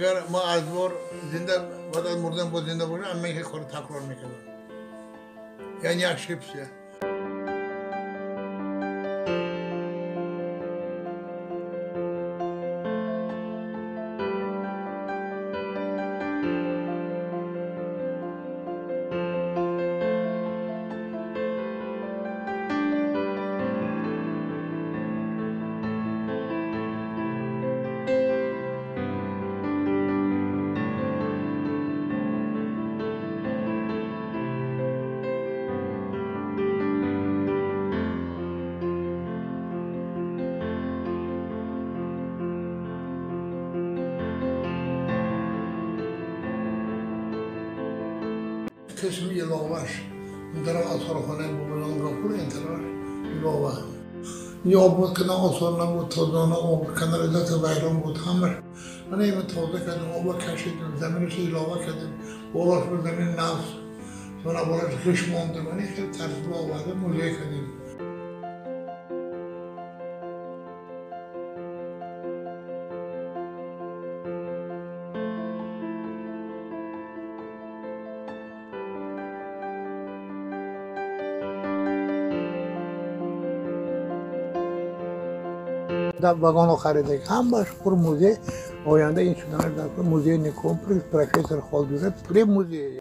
اگر ما از بار زنده بعد از مردن باز زنده باشم من که کار تکرار میکردم. یعنی یک شپسیه. قسم علاوهش این طرف آثارخانه بابایان گاپور، این طرف علاوه این آب بود که نه آثار نبود، تازه آب کنار ویران بود همش. من این تازه کردیم، آب کشیدیم، زمینش علاوه کردیم، بالاش بود زمین نفس، sonra بالاش خش مانده. من خیلی ترتیب آورده موزه کردیم. وگان خریده همش پر موزه آینده این شدن در موزه نیکومپلکس پروفسور خالدوزه پر موزه.